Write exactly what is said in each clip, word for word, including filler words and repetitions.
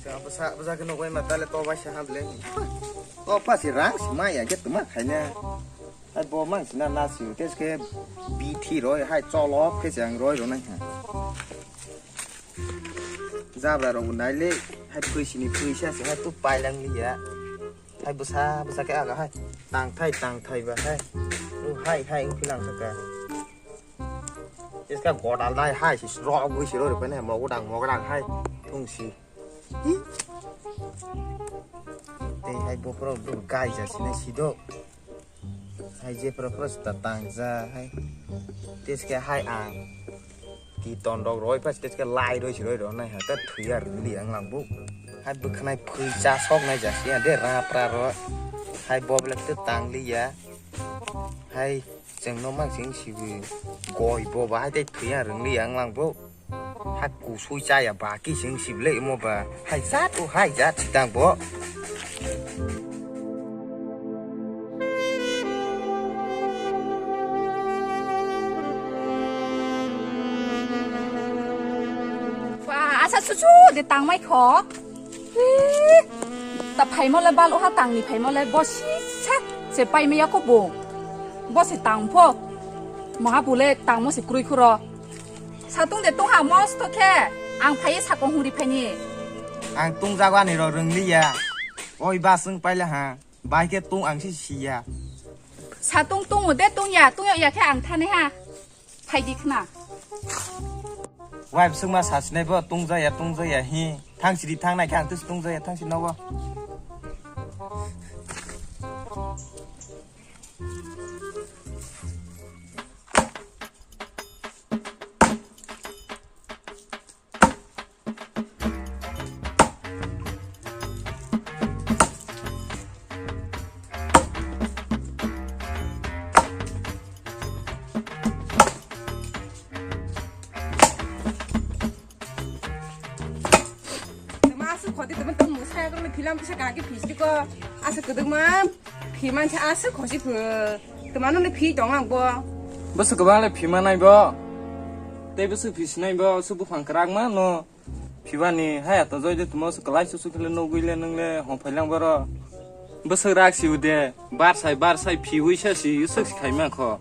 Sa bwsa bwsa khe nugwi ma tale to bai sa hable. To pasi rang si maya khe tuma khaina. Hai bo mang sina nasi tes khe bithi roi hai cholop khe jang roi ronai ha. Jabra rok naile hai phui sini phui sa se hai tu pailang liya. Hai bwsa bwsa khe aga hai tang thai tang thai ba hai. U hai hai u philang saka. Iska godal nai hai si rok gui si roi roi ne mo godang mo godang hai thung si. Tei hai bokhorok bo gai ja sini sido. Hai je pro pro ta tang ja hai. Teske hai ang ki ton rok roi pas teske lai roi si roi roi nai ha ta thuya rili ang lang bu. Hai bwkhnai phui cha sok nai ja si de ra pra ro. Hai bo belek te tang li ya. Hai chwng no mang sing si bu. Goi bo ba hai te thuya rili ang lang bu. Ha kusui chaya ba ki sing sible imo ba. Hai jat o hai jat sitang bo. Ba asa chuchu de tangmai kho. Ih, ta phaimo le bal oha tangni phaimo le bo si sa se pai maya ko bo. Bo se tang pho. Maha bule tangmo se krui khuro. Satung de tungha mosto khe ang phaiye sako huri phaini. Ang tung jagani ro rwngli ya. Oi ba swng paila ha. Bai khe tung ang si siya. Satung tungo de tungya, tungya ya khe ang thani ha. Phaidi khna. Wai bwswk ma sasinai bo tungja ya tungja ya hi. Thang sidi thang nai khe ang tus tungja ya thang sidi nobo. Tama aswk khoti tama tamo saya kong philam kisa kaki phis diko aswk kwdwkma phiman sa aswk khosi phu tama nole phi tong ang bo. Bwswk kwbang le phima nai bo. Tei bwswk phis nai bo, swk buphang kwrak ma no. Phibani hai ato joi de tamo se kwlai susu khe le nugui le nung le hong phai lang boro. Bwswk rak si ude bar sai bar sai phiui sa si uswk si khaima kho.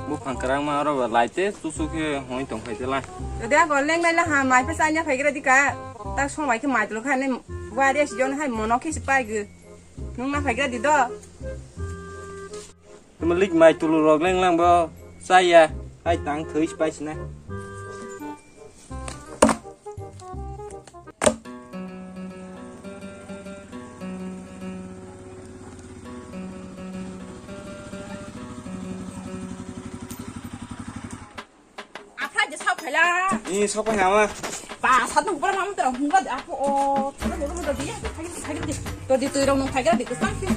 Buphang kwrang ma oro ba lai te susu khe hoi tong phai te lai. Ode a go leng lai la ha mai phe sa nya phai gra di ka. Ta song mai khe mai tlo kha ne wari si jon hai mono khe si pai gu. Nung na phai gra di do. Tamo lik mai tulu rok leng lang bo chaya hai tang thwi pai sina. Aphai de sok phaila. Ni sok phai nama. Ba, satno gubra mam tera hungga de apo o. Tera gubra mam tera dia, phai phai de. To di tui rong nong phai de kusang si.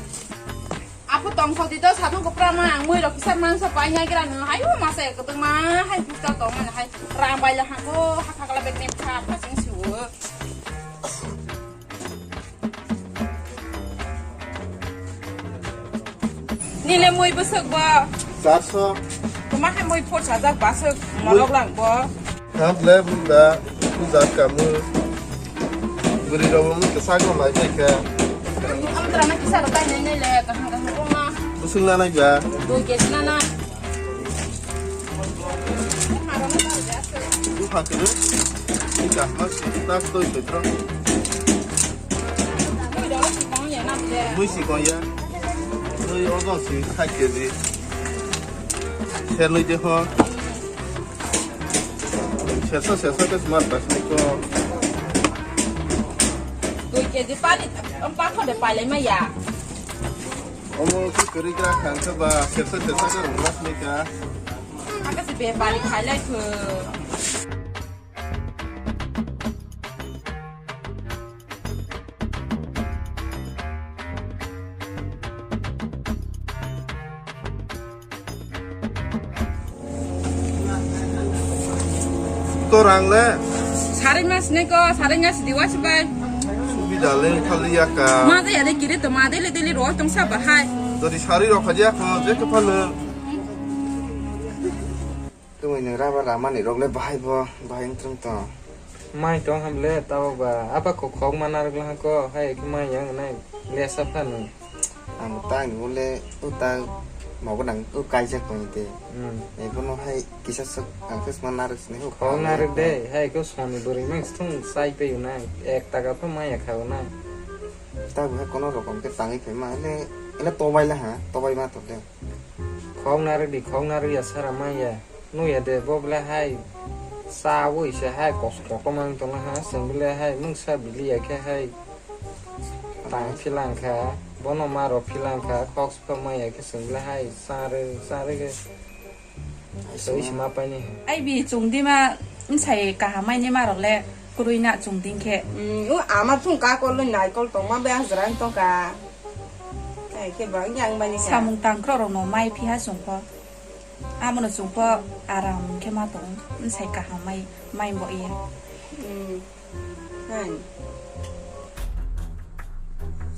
Apo tong sok di to satno gubra ma ang mui rok kisa mangsa pai ya gira no. Hayo masa ya kutung ma hai pusta tong ma hai. Ram bai la hako hakha kala bek nem kha phasing siwo. Nile mui bwswk bo? Charso. Tuma hai mui phor sajak baswk morok lang bo. Hap le bunda bujak kamu. Buri robo mui kesak no mai pai kha. Amtra na kisa ro tai nai nai le kaham kaham roma. Bwswk na nai ba? Dui kg na nai. Bupha kwrwi. Ika mas tak toi petro. Mui si kong ya. Mui ojon si five K G. Ser nui de ho. Sersa sersa ke smart pas ni ko. Dui K G pani, em, patho de pailai ma ya. Omo ki kwrwi gra kha, wngkha ba sersa sersa khe rwngna sini kha. Aka se bepari khailai kho. Korang le? Saring mas ne ko, saring mas diwa sibai. Subida le khali yaka. Ma de ya de kiri to ma de le de le ro tong sa bahai. Jadi sari ro khaja ko je ke phalo. Tumui nung raba ramani rok le bahai bo, bahai wngtong tong. Mai tong ham le, tabok ba, apa kok khok ma narwk lang ko, hai khe mai yang nai, le sa phano. Ang tang ni le, o tang, mo ko nang, o kaijak tong te. Hmm. Ebo no hai kisa sok, ang khe ma narwk sini ho. Khok narwk de, hai ko soni bwrwi mang sthung sai pe nai, ek taka pha mai ya kha nai. Ta bo hai kono rokom khe tangwi phaima, ele, ele tobai la ha, tobai ma to de. Khok narwk di, khok narwk ya sara mai ya. Nuya de bo bwle hai chawi se hai kos kokomang tongna ha, chwng bwle hai mungsa bili ya khe hai tang philang kha, bono ma rok philang kha, khok sokma ya khe chwng bwle hai charwi charwi khe soi sima paini. Ai bi chwng di ma, bwsai kaham mai ni ma rok le kwrwi na chwng di khe. Mm, o ama chwng ka kol nai kol tong ma be ang jra tong ka. Ai khe ba yang mani ka. Samung tang kro rok no mai phi ha chwng pho. Amo no chwng pho aram khe ma tong, bwsai kaham mai, mai bo ye. Hmm. Hai.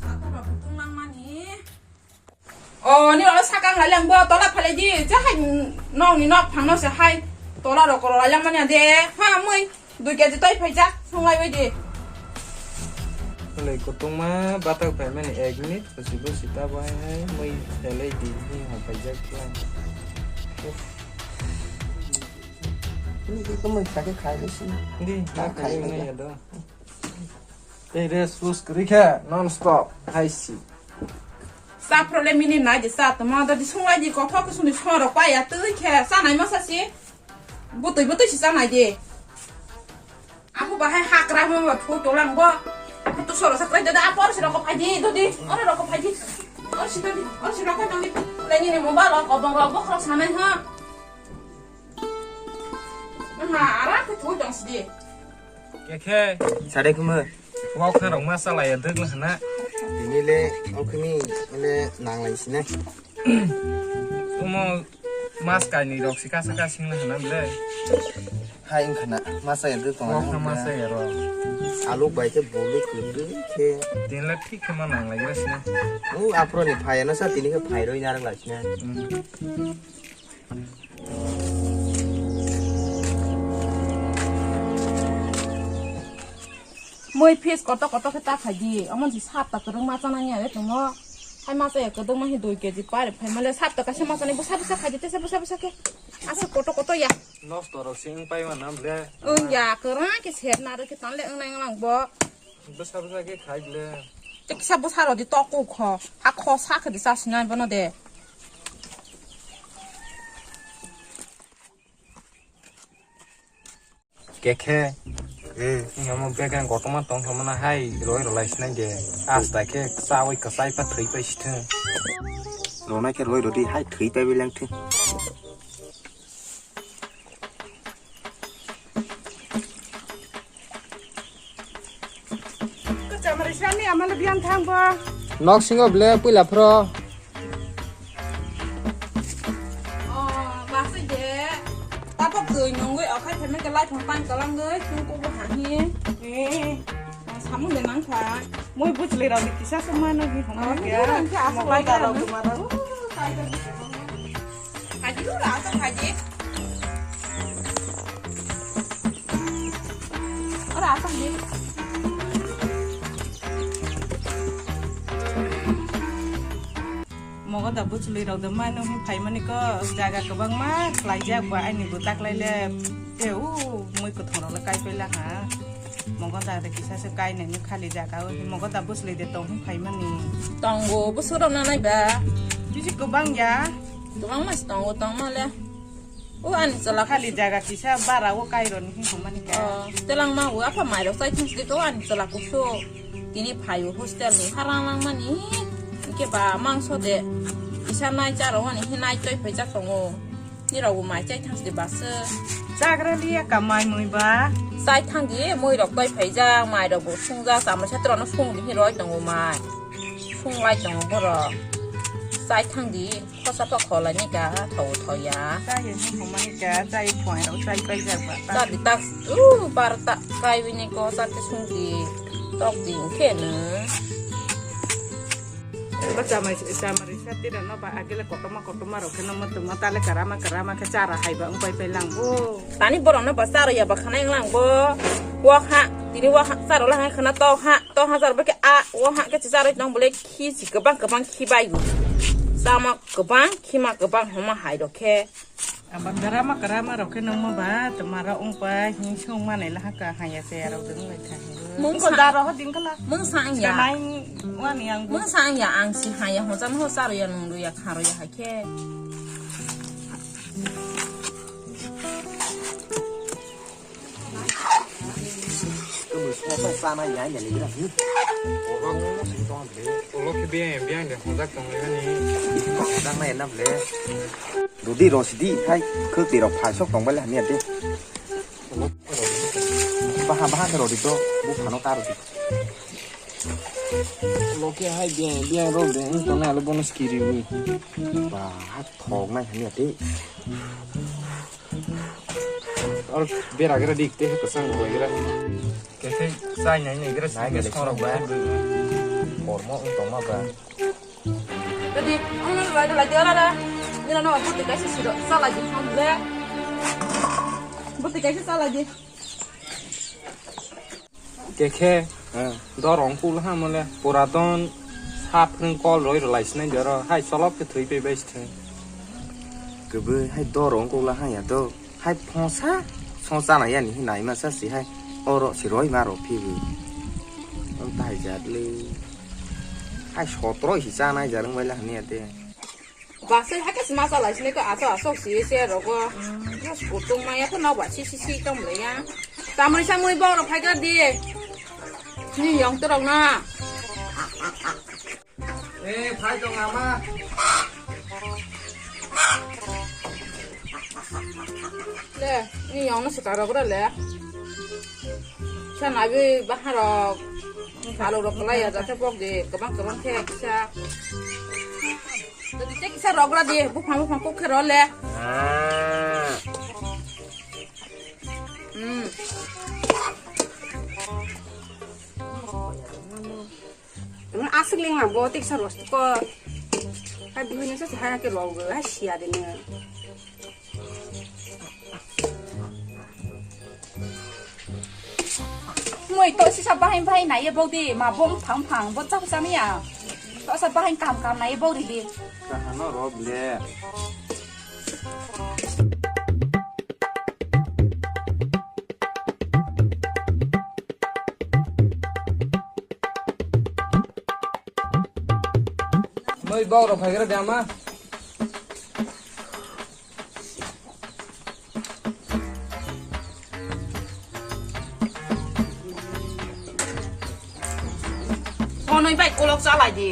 Saka ba butung lang mani. O, ni rok sakang lai lang bo, tola phalai di, je hai nok ni nok phang no se hai, tola rok koro lai lang mani de, ha, mui. Dui kg toi phaijak, songlai bai di. Lai kutungma batak phaimani ek minute, bosi bosi ta bai hai, mui helai di, ni hong phaijak lang. Uff. Ini ke kemai sakhe khai le sini. Di, na khai khai le na ya do. Tei rest push kri khe, non stop, hai si. Sa problem ini na je sa, tama da di songlai di, kothok suni soro pa ya, tui khe, sa nai ma sa si. Butui butui si sa nai di. Apo bahai hakra mo ba phu tolang bo. Apo to soro sakrai dada apo oro sirok ko phaji dodi. Oro rok ko phaji. Oro si dodi. Oro sirok ko dodi. Lengi ni mobile rok obong rok bokhorok sanai ha. Aha, ara ke thu dong sidi. Kekhe. Sare kuma. Wok khe rok ma salai ya dek na hana. Ini le okni le nanglai sine. Omo mas kainwi rok sika sika singna hana bile. Hai wngkha na, masa ya dwtong. Wok na masa ya ro. Aluk bai khe bulu kwrwi khe. Din le thik khe ma nang lai gra sina. U aphro ni phai ano sa tini khe phai roi narang lai sina. Hmm. Moi fis koto koto khe ta khai di. Omo si sapta kwrwng ma chana ni are tongmo. Hai masa ya kwdwng ma hi dui kg pare phai male sapta kaisa ma chani bwsa bwsa khai di tesa bwsa bwsa khe. Asa koto koto ya. Nosto rok se wng pai ma nam le. Wng ya kwrwng khe sep na rw khe tan le wng nai wng lang bo. Bwsa bwsa khe khai le. Te kisa bwsa rw di tok kho. Ha kho sa khe di sa sinai bono de. Kekhe. Hmm. Namo begen kotorma tong khamana hai roi rwlai sinai de. Asta khe chawi kwchai pha thwi pai sithwng. Rwna khe roi rwdi hai thwi pai bai lang thwng. Chamari sani amala biyan thang bo. Nok singo ble puila phro. Oh, masih je. Apa tui nunggu okai temen ke lai thong pan kalang ge, tung ko bo hahi. Eh, samu de nang kha. Moi bujli rau di kisa semana di hong ya. Nang kha asal lai kha. Haji dulu lah, asal haji. Ora asal ni. Mogo da bujli rok da mano hi phai mani ko jaga kwbangma khlai jak ba ani bo taklai le te u mui kwthang rok le kai pela ha. Mogo da de kisa se kai nai ni khali jaga o mogo da bujli de tong hi phai mani. Tongo bujli rok na nai ba. Bisi kwbang ya. Kwbang mas tongo tong ma le. O ani chwla khali jaga kisa bara o kaironi hinwi mani ka. Oh, telang ma o apha mairok chai thung sidi ko ani chwla kusu. Tini phaio hostel ni harang lang mani. Ke ba mangso de. Kisa nai charo ani hinai choi phai chak tongo. Ni rok bo mai chai thang sidi bas. Chagra liya ka mai mui ba. Chai thang di mui rok toi phai jak mai rok bo sung jak samra setra no sung di hinwi roi tongo mai. Sung lai tongo borok. Chai thang di. Khosa pa kholai ni ka, thau thau ya. Chai ya ni humani ka, chai phoi rau, chai pai jak ba. Chai di tak, uh, bar ta, kai bini ko, chai te sung di, tok di, khe no. Ba chamai, chamari sa tira no ba, agile kotoma, kotoma rau khe no ma tuma tale karama, karama khe chara hai ba, ung pai pai lang bo. Tani borok no ba chara ya ba khanai lang bo. Wak ha, tini wak ha, charo la ha khana to ha, to ha charo ba khe a, wak ha khe charo nang bole khi si kwbang kwbang khi bai gu. Sama kwbang, khima kwbang homa hai rok khe. Abang drama, drama rok khe nangma ba, twma rok wng pa, hing sung manai la ha ka, haya se aro ding lai kha. Mung Ko sa, daro ho ding kala. Mung sa ang ya. Kanai wani ang bu. Mung sa ang ya, ang si haya, ho jam ho charo ya, nung ru ya, kharo ya, hai khe. Kemui songsa sana ya ya legra. Oro no si tong le. Oro ke biang biang de hojak tong le ni. Hojak na ya na le. Rudi rosidi hai khwtwi rok phai sok tong bai le hamya de. Baha baha ke rodi to bu phano ta rodi. Oro ke hai biang biang rok de tong na le bonus kiri wi. Ba ha thok nai hamya de. Or bera gira dik te ko sang ko gira. Ke ke sai nai nai gira. Nai gira song rok ba. Kormo ung tong ma ba. Jadi, ang nang lai lai dia lah. Ni nang buti kai si siro salah di hom le. Buti kai si salah di. Kekhe, eh, dorong kul ha mole, pura don sap ring kol roi rwlai sinai doro, hai solok khe thwi pe bai sithai. Kwbwi hai dorong kul ha ya do, hai phongsa song chana yani hinai ma sa si hai, oro si roi ma ro phi bwi. Ang tai jat le, hai sotro si chana jarang bai la hania te. Basai hakhe se masa lai sinai khe asok asok si se rogo. Yes, kutung maya khe nok ba si si si tong le ya. Tamri samri borok phai kha di. Ni yong torok na. Eh, phai tong ama. Le, ni yong no se karok ra le. Sa nabi baharok. Alo rok lai ya jate bok di, kebang kebang khe kisa. Jadi cek kisa rok ra di, buphang buphang kok khe role. Ah. Hmm. Aswk lengma bo tiksa rosto ko. Hai buhini sa hai ke rok hai sia de ne. Moi to sisa bahai bahai naiye bodi ma bom phang phang bo chak chamiya. To sa bahai kam kam naiye bodi di. Kahano rob le. Moi bau rok phaigra de ama. Konoi bai kolok chalai di.